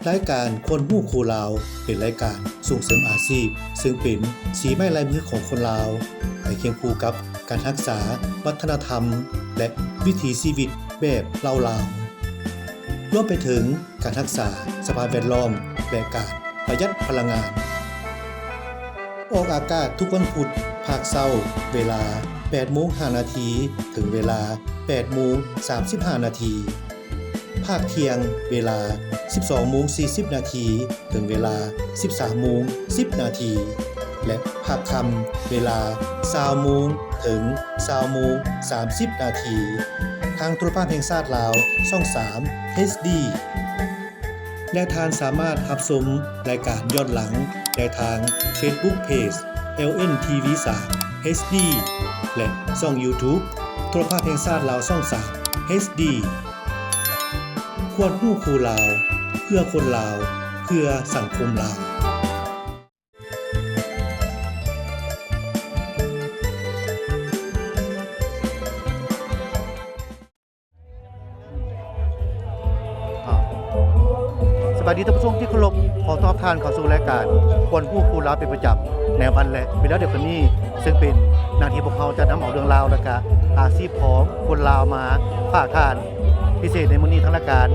ລາຍການຄວນຮູ້ຄູ່ລາວ ເປັນລາຍການສົ່ງເສີມອາຊີບ ເຊິ່ງເປັນສີໄມ້ລາຍມືຂອງຄົນລາວ ໃຫ້ຄຽງຄູ່ກັບການຮັກສາວັດທະນະທຳ ແລະ ວິຖີຊີວິດແບບລາວໆ ລວມໄປເຖິງການຮັກສາສະພາບແວດລ້ອມ ແລະ ການປະຢັດພະລັງງານ. ອອກອາກາດທຸກວັນພຸດ ພາກເຊົ້າ ເວລາແປດໂມງຫ້ານາທີ ເຖິງເວລາແປດໂມງສາມສິບຫ້ານາທີ, ພາກທ່ຽງ ເວລາສິບສອງໂມງສີ່ສິບນາທີ ເຖິງເວລາສິບສາມໂມງສິບນາທີ ແລະ ພາກຄ່ຳ ເວລາຊາວໂມງ ເຖິງຊາວໂມງສາມສິບນາທີ, ທາງໂທລະພາບແຫ່ງຊາດລາວ ຊ່ອງສາມ ເອັດດີ ແລະ ທ່ານສາມາດຮັບຊົມລາຍການຍ້ອນຫຼັງໄດ້ທາງ Facebook Page ແອລເອັນທີວີສາມ ເອັດດີ ແລະ ຊ່ອງ YouTube ໂທລະພາບແຫ່ງຊາດລາວ ຊ່ອງສາມ ເອັດດີ. ຄວນຮູ້ຄູ່ລາວ ເພື່ອຄົນລາວ ເພື່ອສັງຄົມລາວ. ສະບາຍດີທ່ານຜູ້ຊົມທີ່ເຄົາລົບ, ຂໍຕ້ອນຮັບທ່ານເຂົ້າສູ່ລາຍການຄວນຮູ້ຄູ່ລາວເປັນປະຈຳໃນວັນ ແລະ ເວລາດຽວກັນນີ້, ເຊິ່ງເປັນໜ້າທີ່ພວກເຮົາຈະນຳເອົາເລື່ອງລາວ ແລະ ກະອາຊີບຂອງຄົນລາວມາຝາກທ່ານ. ພິເສດໃນມື້ນີ້ ທາງລາຍການ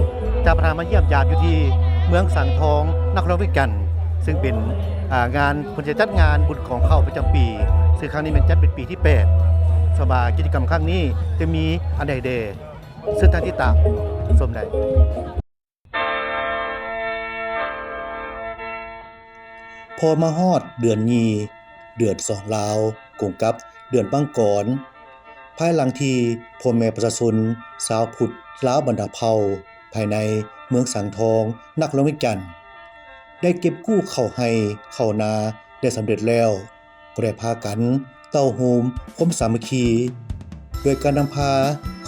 ຈະພາທ່ານມາຢ້ຽມຢາມຢູ່ທີ່ເມືອງສັງທອງ ນະຄອນຫຼວງວຽງຈັນ, ເຊິ່ງເປັນ ອາ ງານ ເພິ່ນຈະຈັດງານບຸນກອງເຂົ້າປະຈຳປີ, ເຊິ່ງຄັ້ງນີ້ແມ່ນຈັດເປັນປີທີແປດ. ສຳລັບກິດຈະກຳຄັ້ງນີ້ຈະມີອັນໃດແດ່? ເຊີນທ່ານຕິດຕາມຊົມໄດ້. ພໍມາຮອດເດືອນຍີ່ ເດືອນສອງລາວ ກົງກັບເດືອນມັງກອນ, ພາຍຫຼັງທີ່ພໍ່ແມ່ປະຊາຊົນຊາວພຸດລາວບັນດາເຜົ່າ ພາຍໃນເມືອງສັງທອງ ນະຄອນຫຼວງວຽງຈັນ ໄດ້ເກັບກູ້ເຂົ້າໄຮ່ເຂົ້ານາໄດ້ສຳເລັດແລ້ວ, ກໍໄດ້ພາກັນເຕົ້າໂຮມຄວາມສາມັກຄີ ໂດຍການນຳພາ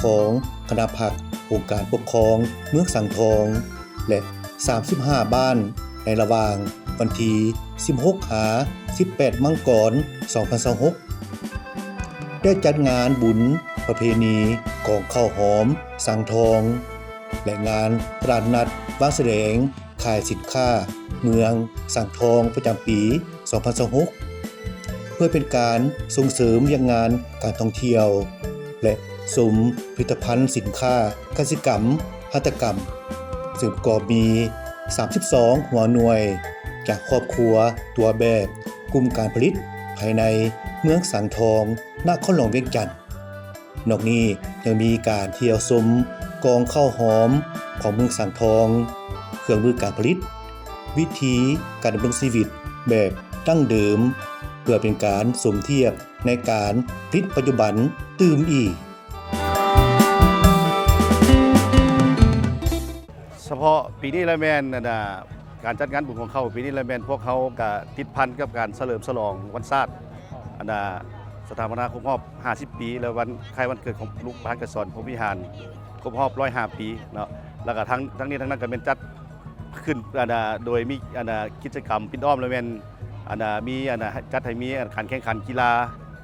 ຂອງຄະນະພັກອົງການປົກຄອງເມືອງສັງທອງ ແລະ ສາມສິບຫ້າບ້ານ ໃນລະຫວ່າງວັນທີສິບຫົກ ຫາ ສິບແປດ ມັງກອນ ສອງພັນຊາວຫົກ ໄດ້ຈັດງານບຸນປະເພນີກອງເຂົ້າຫອມສັງທອງ ແລະ ງານຕະຫຼາດນັດວາງສະແດງຂາຍສິນຄ້າເມືອງສັງທອງປະຈຳປີສອງພັນຊາວຫົກ ເພື່ອເປັນການສົ່ງເສີມວຽກງານການທ່ອງທ່ຽວ ແລະ ຊົມພິພິທະພັນສິນຄ້າກະສິກຳ ຫັດຖະກຳ ເຊິ່ງປະກອບມີສາມສິບສອງຫົວໜ່ວຍ ຈາກຄອບຄົວຕົວແບບ ກຸ່ມການຜະລິດພາຍໃນເມືອງສັງທອງ ນະຄອນຫຼວງວຽງຈັນ. ນອກນີ້ຍັງມີການທ່ຽວຊົມກອງເຂົ້າຫອມຂອງເມືອງສັງທອງ, ເຄື່ອງມືການຜະລິດ, ວິທີການດຳລົງຊີວິດແບບດັ້ງເດີມ, ເພື່ອເປັນການສົມທຽບໃນການຜະລິດປັດຈຸບັນຕື່ມອີກ. ສະເພາະປີນີ້ລະແມ່ນ ອັນນ່າ ການຈັດງານບຸນກອງເຂົ້າປີນີ້ລະແມ່ນ ພວກເຮົາກະຕິດພັນກັບການສະເຫຼີມສະຫຼອງວັນຊາດ ອັນນ່າ ສະຖາປະນາຄົບຮອບຫ້າສິບປີ ແລະ ວັນຄ້າຍວັນເກີດຂອງລູກປະທານໄກສອນ ພົມວິຫານ ຄົບຮອບຮ້ອຍຫ້າປີເນາະ. ແລ້ວກະທັງ ທັງນີ້ທັງນັ້ນກະແມ່ນຈັດຂຶ້ນ ອັນນ່າ ໂດຍມີ ອັນນ່າ ກິດຈະກຳປິດອ້ອມ ລະແມ່ນ ອັນນ່າ ມີ ອັນນ່າ ຈັດໃຫ້ມີ ອັນ ການແຂ່ງຂັນກິລາ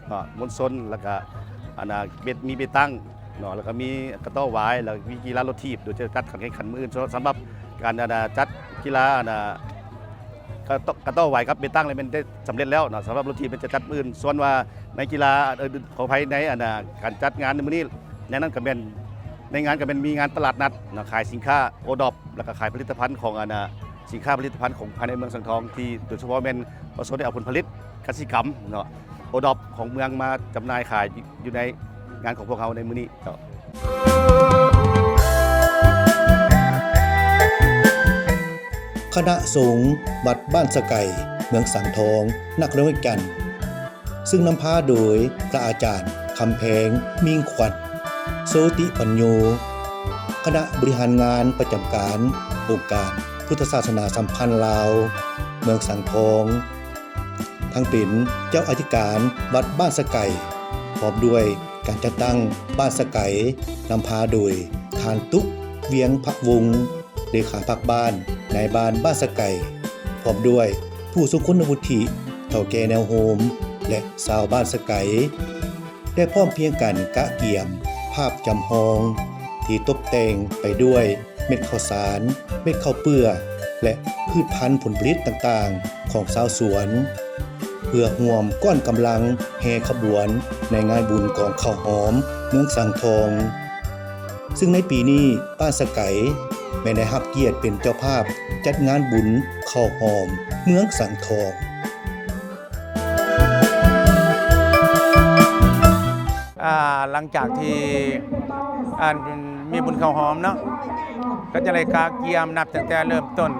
ເນາະ ມວນຊົນ ແລ້ວກະ ອັນນ່າ ເບ ມີເບຕັງເນາະ ແລ້ວກະມີກະຕໍ້ຫວາຍ ແລ້ວມີກິລາລົດຖີບ ໂດຍຈະຈັດການແຂ່ງຂັນມື້ອື່ນ. ສຳ ສຳລັບການ ອັນນ່າ ຈັດກິລາ ອັນນ່າ ກະຕໍ້ ກະຕໍ້ຫວາຍກັບເບຕັງ ແລ້ວແມ່ນໄດ້ສຳເລັດແລ້ວເນາະ. ສຳລັບລົດຖີບແມ່ນຈະຈັດມື້ອື່ນ. ສ່ວນວ່າໃນກິລາ ເອີ ຂໍອະໄພ ໃນ ອັນນ່າ ການຈັດງານໃນມື້ນີ້ ໃນນັ້ນກະແມ່ນ ໃນງານກະແມ່ນມີງານຕະຫຼາດນັດເນາະ ຂາຍສິນຄ້າໂອດອບ ແລ້ວກະຂາຍຜະລິດຕະພັນຂອງ ອັນນ່າ ສິນຄ້າຜະລິດຕະພັນຂອງພາຍໃນເມືອງສັງທອງ ທີ່ໂດຍສະເພາະແມ່ນປະຊາຊົນໄດ້ເອົາຜົນຜະລິດກະສິກຳເນາະ ໂອດອບຂອງເມືອງມາຈຳໜ່າຍຂາຍຢູ່ໃນງານຂອງພວກເຮົາໃນມື້ນີ້ເນາະ. ຄະນະສົງວັດບ້ານສະໄກ ເມືອງສັງທອງ ນະຄອນຫຼວງວຽງຈັນ ເຊິ່ງນຳພາໂດຍພະອາຈານຄຳແພງ ມິ່ງຂວັນ ໂຊຕິປັນໂຍ, ຄະນະບໍລິຫານງານປະຈຳການອົງການພຸດທະສາສະໜາສຳພັນລາວ ເມືອງສັງທອງ, ທັງເປັນເຈົ້າອະທິການວັດບ້ານສະໄກ, ພ້ອມດ້ວຍການຈັດຕັ້ງບ້ານສະໄກ ນຳພາໂດຍທ່ານ ຕຸກ ວຽງພະວົງ ເລຂາພັກບ້ານ ນາຍບ້ານບ້ານສະໄກ, ພ້ອມດ້ວຍຜູ້ຊົງຄຸນວຸດທິ, ເຖົ້າແກ່ແນວໂຮມ ແລະ ຊາວບ້ານສະໄກ ໄດ້ພ້ອມພຽງກັນກະກຽມພາບຈຳລອງ ທີ່ຕົບແຕ່ງໄປດ້ວຍເມັດເຂົ້າສານ, ເມັດເຂົ້າເປືອກ, ແລະ ພືດພັນຜົນຜະລິດຕ່າງໆຂອງຊາວສວນ ເພື່ອຮ່ວມກ້ອນກຳລັງແຫ່ຂະບວນໃນງານບຸນກອງເຂົ້າຫອມເມືອງສັງທອງ, ຊຶ່ງໃນປີນີ້ບ້ານສະໄກແມ່ນໄດ້ຮັບກຽດເປັນເຈົ້າພາບຈັດງານບຸນເຂົ້າຫອມເມືອງສັງທອງ. ອ່າ ຫຼັງຈາກທີ່ ອັນ ມີບຸນເຂົ້າຫອມເນາະ ກໍຈະໄດ້ກະກຽມນັບຕັ້ງແຕ່ເລີ່ມຕົ້ນ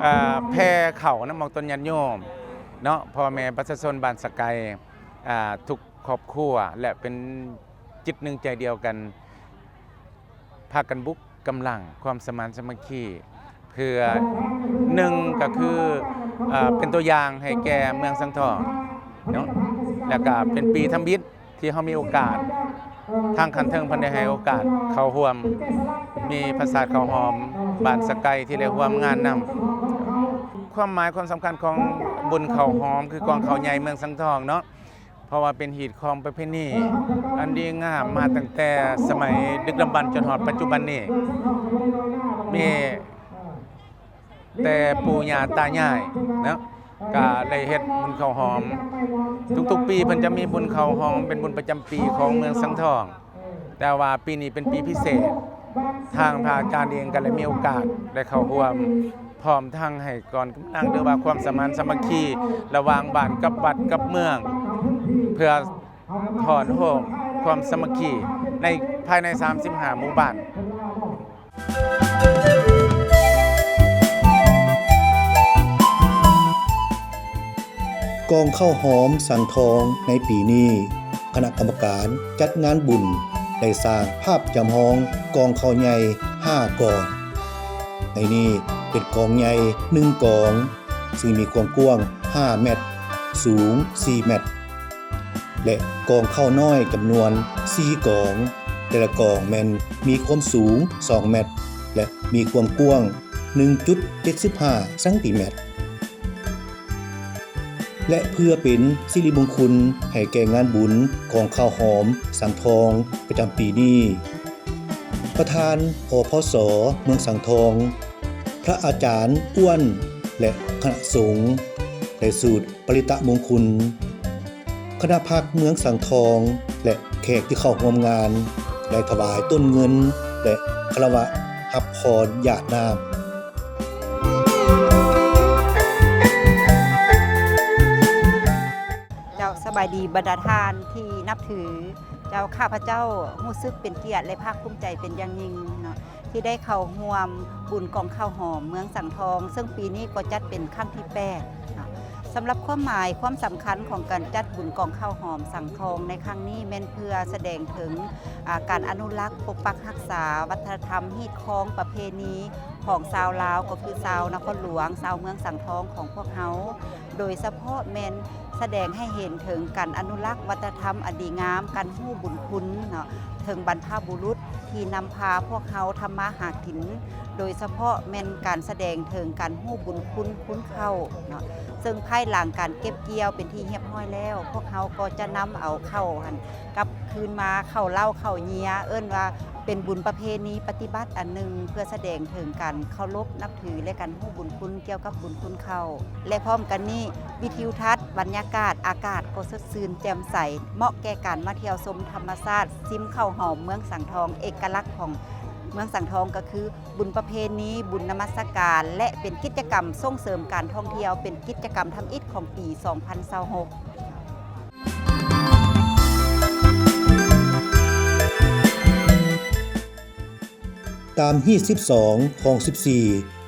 ເອີ ແຜ່ເຂົ້ານຳອອກຕົນຍາດໂຍມເນາະ ພໍ່ແມ່ປະຊາຊົນບ້ານສະໄກ ອ່າ ທຸກຄອບຄົວ ແລະ ເປັນຈິດໜຶ່ງໃຈດຽວກັນ ພາກັນບຸກກຳລັງຄວາມສະໝານສາມັກຄີ ເພື່ອ ໜຶ່ງ ກໍຄື ເອີ ເປັນຕົວຢ່າງໃຫ້ແກ່ເມືອງສັງທອງເນາະ ແລ້ວກໍເປັນປີທຳອິດທີ່ເຮົາມີໂອກາດ ທາງຂັ້ນເທິງເພິ່ນໄດ້ໃຫ້ໂອກາດເຂົ້າຮ່ວມ ມີປາສາດເຂົ້າຫອມບ້ານສະໄກທີ່ໄດ້ຮ່ວມງານນຳ. ຄວາມໝາຍຄວາມສຳຄັນຂອງບຸນເຂົ້າຫອມ ຄືກອງເຂົ້າໃຫຍ່ເມືອງສັງທອງເນາະ ເພາະວ່າເປັນຮີດຄອງປະເພນີອັນດີງາມມາຕັ້ງແຕ່ສະໄໝດຶກດຳບັນຈົນຮອດປັດຈຸບັນນີ້ ມີແຕ່ປູ່ຍ່າຕາຍາຍເນາະ ກະໄດ້ເຮັດບຸນເຂົ້າຫອມ. ທຸກໆປີເພິ່ນຈະມີບຸນເຂົ້າຫອມ ເປັນບຸນປະຈຳປີຂອງເມືອງສັງທອງ. ແຕ່ວ່າປີນີ້ເປັນປີພິເສດ ທາງພະອາຈານເອງກໍໄດ້ມີໂອກາດໄດ້ເຂົ້າຮ່ວມ ພ້ອມທັງໃຫ້ກອງກຳລັງ ຫຼືວ່າຄວາມສະໝານສາມັກຄີລະຫວ່າງບ້ານກັບວັດກັບເມືອງ ເພື່ອຖອນໂຮມຄວາມສາມັກຄີໃນ ພາຍໃນສາມສິບຫ້າໝູ່ບ້ານ. ກອງເຂົ້າຫອມສັງທອງໃນປີນີ້ ຄະນະກຳມະການຈັດງານບຸນໄດ້ສ້າງພາບຈຳລອງກອງເຂົ້າໃຫຍ່ຫ້າກອງ. ໃນນີ້ເປັນກອງໃຫຍ່ໜຶ່ງກອງ ຊຶ່ງມີຄວາມກວ້າງຫ້າແມັດ, ສູງສີ່ແມັດ ແລະ ກອງເຂົ້ານ້ອຍຈຳນວນສີ່ກອງ, ແຕ່ລະກອງແມ່ນມີຄວາມສູງສອງແມັດ ແລະ ມີຄວາມກວ້າງໜຶ່ງຈຸດເຈັດສິບຫ້າຊັງຕີແມັດ. ແລະ ເພື່ອເປັນສິລິມົງຄຸນໃຫ້ແກ່ງານບຸນກອງເຂົ້າຫອມສັງທອງປະຈຳປີນີ້, ປະທານ ອພສ ເມືອງສັງທອງ, ພະອາຈານອ້ວນ ແລະ ຄະນະສົງ ໄດ້ສູດ ປະລິຕະມົງຄຸນ, ຄະນະພັກເມືອງສັງທອງ ແລະ ແຂກທີ່ເຂົ້າຮ່ວມງານ ໄດ້ຖວາຍຕົ້ນເງິນ ແລະ ຄາລະວະຮັບພອນຢາດນ້ຳ. ເຈົ້າ ສະບາຍດີບັນດາທ່ານທີ່ນັບຖື. ເຈົ້າ ຂ້າພະເຈົ້າຮູ້ສຶກເປັນກຽດ ແລະ ພາກພູມໃຈເປັນຢ່າງຍິ່ງເນາະ ທີ່ໄດ້ເຂົ້າຮ່ວມບຸນກອງເຂົ້າຫອມເມືອງສັງທອງ ເຊິ່ງປີນີ້ກໍຈັດເປັນຄັ້ງທີແປດເນາະ. ສຳລັບຄວາມໝາຍຄວາມສຳຄັນຂອງການຈັດບຸນກອງເຂົ້າຫອມສັງທອງໃນຄັ້ງນີ້ ແມ່ນເພື່ອສະແດງເຖິງ ອາ ການອະນຸລັກປົກປັກຮັກສາວັດທະນະທຳຮີດຄອງປະເພນີຂອງຊາວລາວ ກໍຄືຊາວນະຄອນຫຼວງ ຊາວເມືອງສັງທອງຂອງພວກເຮົາ. ໂດຍສະເພາະແມ່ນສະແດງໃຫ້ເຫັນເຖິງການອະນຸລັກວັດທະນະທຳອັນດີງາມ, ການຮູ້ບຸນຄຸນເນາະ ເຖິງບັນພະບຸລຸດທີ່ນຳພາພວກເຮົາທຳມາຫາກິນ, ໂດຍສະເພາະແມ່ນການສະແດງເຖິງການຮູ້ບຸນຄຸນຄູນເຂົ້າເນາະ. ເຊິ່ງພາຍຫຼັງການເກັບກ່ຽວເປັນທີ່ຮຽບຮ້ອຍແລ້ວ, ພວກເຮົາກໍຈະນຳເອົາເຂົ້າຫັ້ນ ກັບຄືນມາເຂົ້າເລົ້າເຂົ້າເຫຍື້ອ ເອີ້ນວ່າເປັນບຸນປະເພນີປະຕິບັດອັນໜຶ່ງ ເພື່ອສະແດງເຖິງການເຄົາລົບນັບຖື ແລະ ການຮູ້ບຸນຄຸນກ່ຽວກັບບຸນຄຸນເຂົ້າ ແລະ ພ້ອມກັນນີ້ ວິທິວທັດ ບັນຍາກາດ ອາກາດກໍສົດຊື່ນແຈ່ມໃສ ເໝາະແກ່ການມາທ່ຽວຊົມທຳມະຊາດ ຊິມເຂົ້າຫອມເມືອງສັງທອງ. ເອກະລັກຂອງເມືອງສັງທອງກໍຄື ບຸນປະເພນີ, ບຸນນະມັດສະການ ແລະ ເປັນກິດຈະກຳສົ່ງເສີມການທ່ອງທ່ຽວ ເປັນກິດຈະກຳທຳອິດຂອງປີສອງພັນຊາວຫົກ. ຕາມຮີດສິບສອງ ຄອງສິບສີ່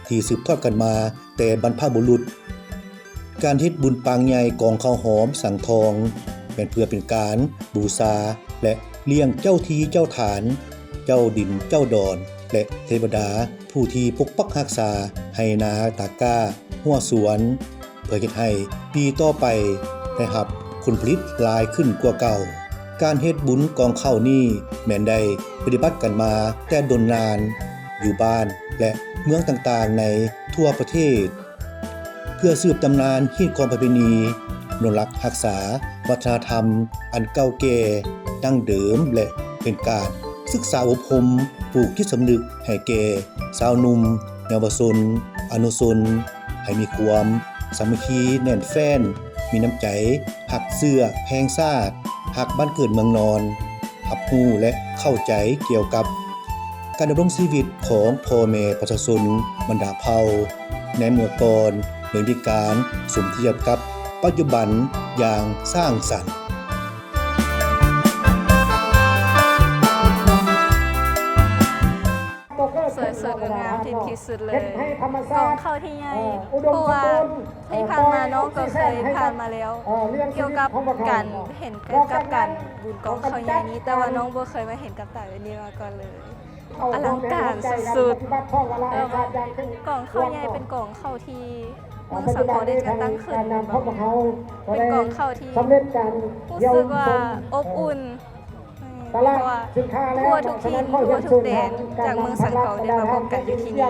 ທີ່ສືບທອດກັນມາແຕ່ບັນພະບຸລຸດ, ການເຮັດບຸນປາງໃຫຍ່ກອງເຂົ້າຫອມສັງທອງ ແມ່ນເພື່ອເປັນການບູຊາ ແລະ ລ້ຽງເຈົ້າທີ່ເຈົ້າຖານ, ເຈົ້າດິນເຈົ້າດອນ ແລະ ເທວະດາ ຜູ້ທີ່ປົກປັກຮັກສາໄຮ່ນາຕາກ້າຮົ້ວສວນ ເພື່ອເຮັດໃຫ້ປີຕໍ່ໄປໄດ້ຮັບຜົນຜະລິດຫຼາຍຂຶ້ນກວ່າເກົ່າ. ການເຮັດບຸນກອງເຂົ້ານີ້ແມ່ນໄດ້ປະຕິບັດກັນມາແຕ່ດົນນານ ຢູ່ບ້ານ ແລະ ເມືອງຕ່າງໆໃນທົ່ວປະເທດ ເພື່ອສືບຕຳນານຮີດຄອງປະເພນີ, ອະນຸລັກຮັກສາວັດທະນະທຳອັນເກົ່າແກ່ດັ້ງເດີມ ແລະ ເປັນການສຶກສາອົບຮົມປູກຈິດສຳນຶກໃຫ້ແກ່ຊາວໜຸ່ມເຍົາວະຊົນ ອະນຸຊົນໃຫ້ມີຄວາມສາມັກຄີແໜ້ນແຟ້ນ, ມີນ້ຳໃຈຮັກເຊື້ອແພງຊາດ, ຮັກບ້ານເກີດເມືອງນອນ, ຮັບຮູ້ ແລະ ເຂົ້າໃຈກ່ຽວກັບການດຳລົງຊີວິດຂອງພໍ່ແມ່ປະຊາຊົນບັນດາເຜົ່າໃນເມື່ອກ່ອນ ໂດຍມີການສົມທຽບກັບປັດຈຸບັນຢ່າງສ້າງສັນ. ສວຍສົດງົດງາມທີ່ ທີ່ສຸດເລີຍ ກອງເຂົ້າທີ່ໃຫຍ່ ເພາະວ່າທີ່ຜ່ານມານ້ອງກໍເຄີຍຜ່ານມາແລ້ວ ກ່ຽວກັບການເຫັນ ກ່ຽວກັບການບຸນກອງເຂົ້າໃຫຍ່ນີ້ ແຕ່ວ່ານ້ອງບໍ່ເຄີຍມາເຫັນກັບຕາແບບນີ້ມາກ່ອນເລີຍ. ອະລັງການສຸດໆ ແລ້ວກໍກອງເຂົ້າໃຫຍ່ເປັນກອງເຂົ້າທີ່ເມືອງສັງທອງໄດ້ຈັດຕັ້ງຂຶ້ນ ເປັນກອງເຂົ້າທີ່ຮູ້ສຶກວ່າອົບອຸ່ນ ເພາະວ່າທົ່ວທຸກຖິ່ນ ທົ່ວທຸກແດນ ຈາກເມືອງສັງທອງໄດ້ມາພົບກັນຢູ່ທີ່ນີ້.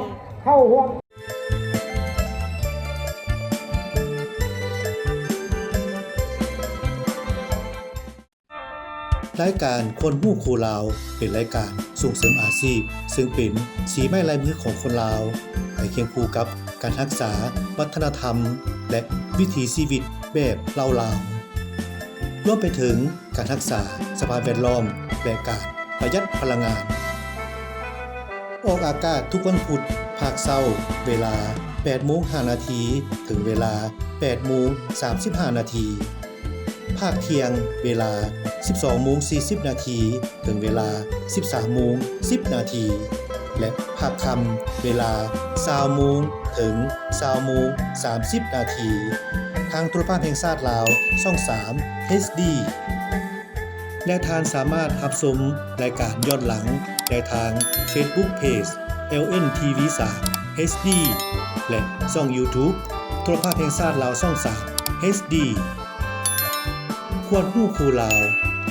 ລາຍການຄວນຮູ້ຄູ່ລາວ ເປັນລາຍການສົ່ງເສີມອາຊີບ ເຊິ່ງເປັນສີໄມ້ລາຍມືຂອງຄົນລາວ ໃຫ້ຄຽງຄູ່ກັບການຮັກສາວັດທະນະທຳ ແລະ ວິຖີຊີວິດແບບເລົ່າລາວ ລວມໄປເຖິງການຮັກສາສະພາບແວດລ້ອມ ແລະ ການປະຢັດພະລັງງານ. ອອກອາກາດທຸກວັນພຸດພາກເຊົ້າ ເວລາແປດໂມງຫ້ານາທີ ເຖິງເວລາແປດໂມງສາມສິບຫ້ານາທີ. ພາກທ່ຽງເວລາສິບສອງໂມງສີ່ສິບນາທີ ເຖິງເວລາສິບສາມໂມງສິບນາທີ ແລະ ພາກຄ່ຳເວລາຊາວໂມງ ເຖິງຊາວໂມງສາມສິບນາທີ ທາງໂທລະພາບແຫ່ງຊາດລາວ ຊ່ອງສາມ ເອັດດີ ແລະ ທ່ານສາມາດຮັບຊົມລາຍການຍ້ອນຫຼັງໄດ້ທາງເຟສບຸກເພຈ ແອລເອັນທີວີສາມ ເອັດດີ ແລະ ຊ່ອງຢູທູບ ໂທລະພາບແຫ່ງຊາດລາວ ຊ່ອງສາມ ເອັດດີ. ຄວນຮູ້ຄູ່ລາວ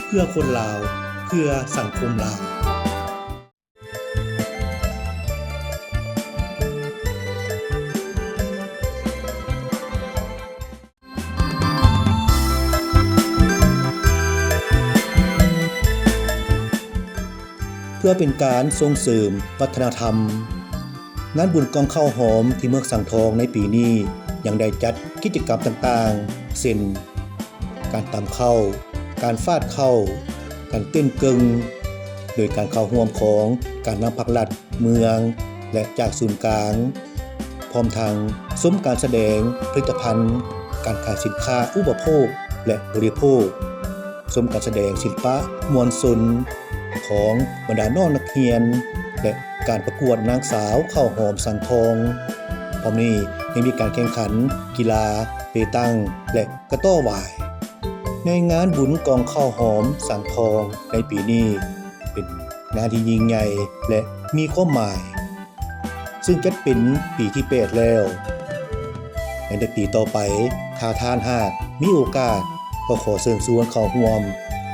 ເພື່ອຄົນລາວ ເພື່ອສັງຄົມລາວ. ເພື່ອເປັນການສົ່ງເສີມວັດທະນະທຳ, ງານບຸນກອງເຂົ້າຫອມທີ່ເມືອງສັງທອງໃນປີນີ້ ຍັງໄດ້ຈັດກິດຈະກຳຕ່າງໆ ເຊັ່ນ ການຕຳເຂົ້າ, ການຟາດເຂົ້າ, ການເຕັ້ນເກິ່ງ, ໂດຍການເຂົ້າຮ່ວມຂອງການນຳພັກລັດ, ເມືອງ ແລະ ຈາກສູນກາງ, ພ້ອມທັງຊົມການສະແດງຜະລິດຕະພັນ, ການຂາຍສິນຄ້າອຸປະໂພກ ແລະ ບໍລິໂພກ, ຊົມການສະແດງສິລປະມວນຊົນຂອງບັນດານ້ອງນັກຮຽນ ແລະ ການປະກວດນາງສາວເຂົ້າຫອມສັງທອງ, ພ້ອມນີ້ຍັງມີການແຂ່ງຂັນກິລາເປຕັງ ແລະ ກະຕໍ້ຫວາຍ. ໃນງານບຸນກອງເຂົ້າຫອມສັງທອງໃນປີນີ້ ເປັນງານທີ່ຍິ່ງໃຫຍ່ ແລະ ມີຄວາມໝາຍ, ເຊິ່ງຈັດເປັນປີທີແປດແລ້ວ. ໃນແຕ່ປີຕໍ່ໄປ, ຖ້າທ່ານຫາກມີໂອກາດ, ກໍຂໍເຊີນຊວນເຂົ້າຮ່ວມ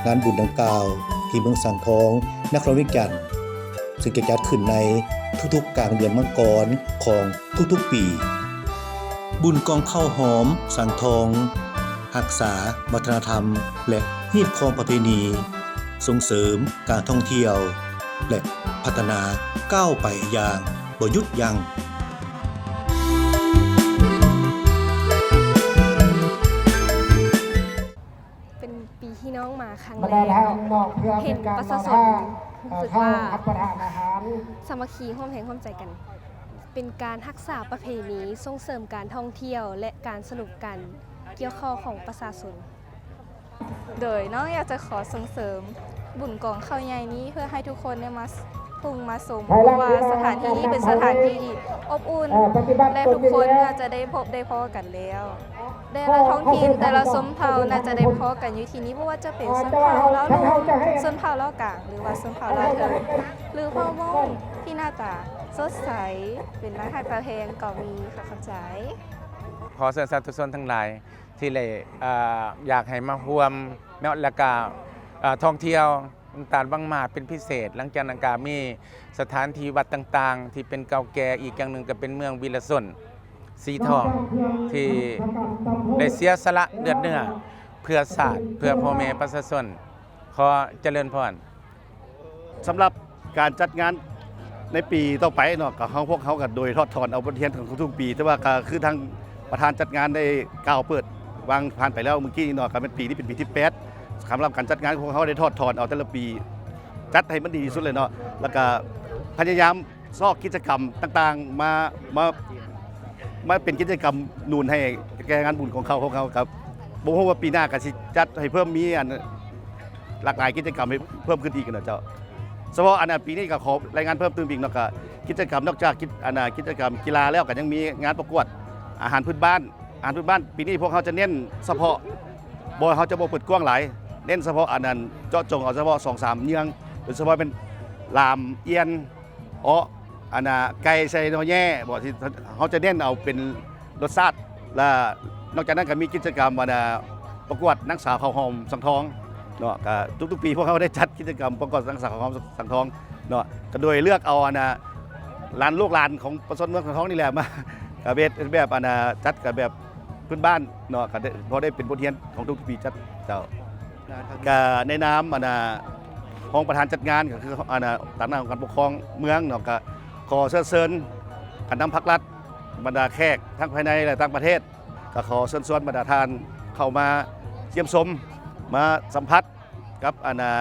ງານບຸນດັ່ງກ່າວທີ່ເມືອງສັງທອງ, ນະຄອນຫຼວງວຽງຈັນ, ເຊິ່ງຈະຈັດຂຶ້ນໃນທຸກໆກາງເດືອນມັງກອນຂອງທຸກໆປີ. ບຸນກອງເຂົ້າຫອມສັງທອງ, ຮັກສາວັດທະນະທຳ ແລະ ຮີດຄອງປະເພນີ, ສົ່ງເສີມການທ່ອງທ່ຽວ ແລະ ພັດທະນາກ້າວໄປຢ່າງບໍ່ຢຸດຢັ້ງ. ເປັນປີທີ່ນ້ອງມາຄັ້ງແລກ, ເຫັນປະຊາຊົນຮູ້ສຶກວ່າສາມັກຄີຮ່ວມແຮງຮ່ວມໃຈກັນ, ເປັນການຮັກສາປະເພນີ, ສົ່ງເສີມການທ່ອງທ່ຽວ ແລະ ການສະໜຸກກັນກ່ຽວຂ້ອງຂອງປະຊາຊົນ. ໂດຍນ້ອງຢາກຈະຂໍສົ່ງເສີມບຸນກອງເຂົ້າໃຫຍ່ນີ້ ເພື່ອໃຫ້ທຸກຄົນໄດ້ມາ ພຸ່ງມາຊົມ, ເພາະວ່າສະຖານທີ່ນີ້ເປັນສະຖານທີ່ທີ່ອົບອຸ່ນ ແລະ ທຸກຄົນໜ້າຈະໄດ້ພົບໄດ້ພໍ້ກັນແລ້ວ. ແຕ່ລະທ້ອງຖິ່ນ ແຕ່ລະຊົນເຜົ່າໜ້າຈະໄດ້ພໍ້ກັນຢູ່ທີ່ນີ້, ບໍ່ວ່າຈະເປັນຊົນເຜົ່າລາວລຸ່ມ, ຊົນເຜົ່າລາວກາງ ຫຼືວ່າຊົນເຜົ່າລາວເທິງ ຫຼືເຜົ່າມົ້ງທີ່ໜ້າຕາສົດໃສ ເປັນຕາຮັກຕາແພງກໍມີ. ຂໍຂອບໃຈ. ຂໍເຊີນສາທຸຊົນທັງຫຼາຍ ທີ່ໄດ້ ເອີ ຢາກໃຫ້ມາຮ່ວມເນາະ ແລ້ວກະ ເອີ ທ່ອງທ່ຽວຕາດວັງໝາເປັນພິເສດ. ຫຼັງຈາກນັ້ນກະມີສະຖານທີ່ວັດຕ່າງໆ ທີ່ເປັນເກົ່າແກ່, ອີກຢ່າງໜຶ່ງກະເປັນເມືອງວິລະຊົນສີທອງ ທີ່ໄດ້ເສຍສະຫຼະເລືອດເນື້ອເພື່ອຊາດ ເພື່ອພໍ່ແມ່ປະຊາຊົນ. ຂໍຈະເລີນພອນ. ສຳລັບການຈັດງານ ໃນປີຕໍ່ໄປເນາະ ກໍເຮົາ ພວກເຮົາກໍໂດຍຖອດຖອນເອົາບົດຮຽນຂອງທຸກໆປີ ແຕ່ວ່າກໍຄືທາງປະທານຈັດງານໄດ້ກ່າວເປີດວາງຜ່ານໄປແລ້ວມື້ກີ້ເນາະ ກໍແມ່ນປີນີ້ເປັນປີທີແປດ ສຳລັບການຈັດງານ ພວກເຮົາໄດ້ຖອດຖອນເອົາແຕ່ລະປີ ຈັດໃຫ້ມັນດີທີ່ສຸດເລີຍເນາະ ແລ້ວກໍພະຍາຍາມຊອກກິດຈະກຳຕ່າງໆ ມາ ມາ ມາເປັນກິດຈະກຳໜູນໃຫ້ແກ່ງານບຸນຂອງເຂົາ ພວກເຮົາກໍບໍ່ຮູ້ວ່າປີໜ້າກໍຊິຈັດໃຫ້ເພີ່ມ ມີອັນ ຫຼາກຫຼາຍກິດຈະກຳໃຫ້ເພີ່ມຂຶ້ນອີກນະເຈົ້າ. ສະເພາະອັນ ອັນປີນີ້ກໍຂໍລາຍງານເພີ່ມຕື່ມອີກເນາະ ກໍກິດຈະກຳນອກຈາກກິດ ອັນ ກິດຈະກຳກິລາແລ້ວ ກໍຍັງມີງານປະກວດອາຫານພື້ນບ້ານ. ອາຫານພື້ນບ້ານປີນີ້ພວກເຮົາຈະເນັ້ນສະເພາະ ບໍ່ ເຮົາຈະບໍ່ເປີດກວ້າງຫຼາຍ ເນັ້ນສະເພາະອັນນັ້ນ ເຈາະຈົງເອົາສະເພາະສອງສາມເຍືອງ ໂດຍສະເພາະແມ່ນລາມ ອຽນ ເອາະ ອັນນ່າ ໄກ່ໃສ່ໜໍ່ແຍ ບໍ່ ທີ່ເຮົາຈະເນັ້ນເອົາເປັນລົດຊາດ ແລະ ນອກຈາກນັ້ນກໍມີກິດຈະກຳ ອັນນ່າ ປະກວດນາງສາວເຂົ້າຫອມສັງທອງເນາະ. ກໍທຸກໆປີພວກເຮົາໄດ້ຈັດກິດຈະກຳປະກວດນາງສາວເຂົ້າຫອມສັງທອງເນາະ ກໍໂດຍເລືອກເອົາ ອັນນ່າ ຫຼານ ລູກຫຼານຂອງປະຊາຊົນເມືອງສັງທອງນີ້ແຫຼະ ມາ ກໍເຮັດແບບ ອັນນ່າ ຈັດກັນແບບພື້ນບ້ານເນາະ ກໍໄດ້ ພໍໄດ້ເປັນບົດຮຽນຂອງທຸກໆປີຈັດເຈົ້າ. ກະໃນນາມ ອັນນ່າ ຮອງປະທານຈັດງານ ກໍຄື ອັນນ່າ ຕາມໜ້າອົງການປົກຄອງເມືອງເນາະ ກໍຂໍເຊີນເຊີນ ການນຳພັກລັດ ບັນດາແຂກທັງພາຍໃນ ແລະ ຕ່າງປະເທດ ກໍຂໍເຊີນຊວນບັນດາທ່ານເຂົ້າມາຢ້ຽມຊົມ ມາສຳຜັດກັບ ອັນນ່າ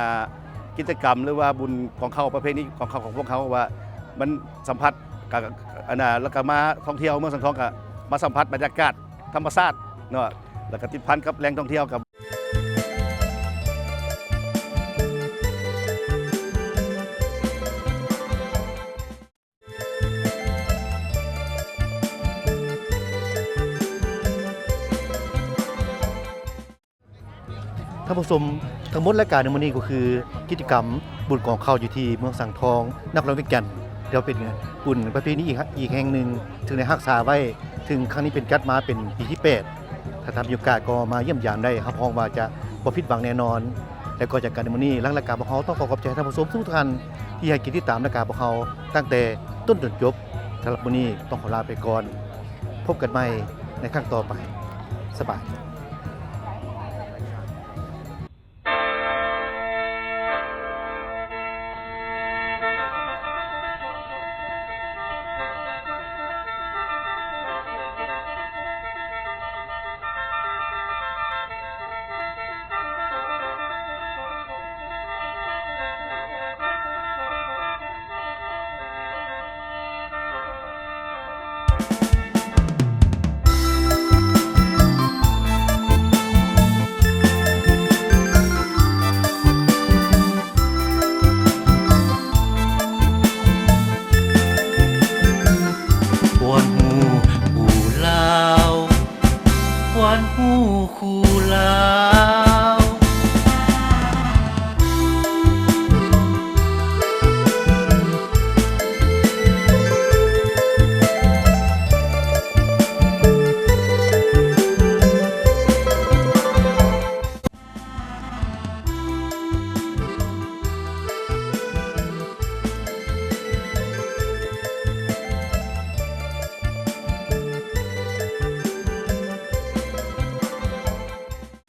ກິດຈະກຳ ຫຼືວ່າບຸນກອງເຂົ້າ ປະເພນີກອງເຂົ້າຂອງພວກເຮົາ ວ່າມັນສຳຜັດກັບ ອັນນ່າ ແລ້ວກໍມາທ່ອງທ່ຽວເມືອງສັງທອງ ກໍມາສຳຜັດບັນຍາກາດທຳມະຊາດເນາະ ແລ້ວກໍຕິດພັນກັບແຫຼ່ງທ່ອງທ່ຽວກັບ ທ່ານຜູ້ຊົມ, ທັງໝົດລາຍການໃນມື້ນີ້ກໍຄືກິດຈະກຳບຸນກອງເຂົ້າຢູ່ທີ່ເມືອງສັງທອງ ນະຄອນຫຼວງວຽງຈັນ ຖືວ່າເປັນບຸນປະເພນີອີກ ອີກແຫ່ງໜຶ່ງ ເຊິ່ງໄດ້ຮັກສາໄວ້ ເຊິ່ງຄັ້ງນີ້ເປັນຈັດມາເປັນປີທີແປດ. ຖ້າທ່ານມີໂອກາດກໍມາຢ້ຽມຢາມໄດ້ ຮັບຮອງວ່າຈະບໍ່ຜິດຫວັງແນ່ນອນ. ແລະ ກ່ອນຈາກກັນໃນມື້ນີ້ ຫຼັງລາຍການພວກເຮົາຕ້ອງຂໍຂອບໃຈທ່ານຜູ້ຊົມທຸກໆທ່ານ ທີ່ໃຫ້ກຽດຕິດຕາມລາຍການພວກເຮົາຕັ້ງແຕ່ຕົ້ນຈົນຈົບ. ສຳລັບມື້ນີ້ຕ້ອງຂໍລາໄປກ່ອນ. ພົບກັນໃໝ່ໃນຄັ້ງຕໍ່ໄປ. ສະບາຍ.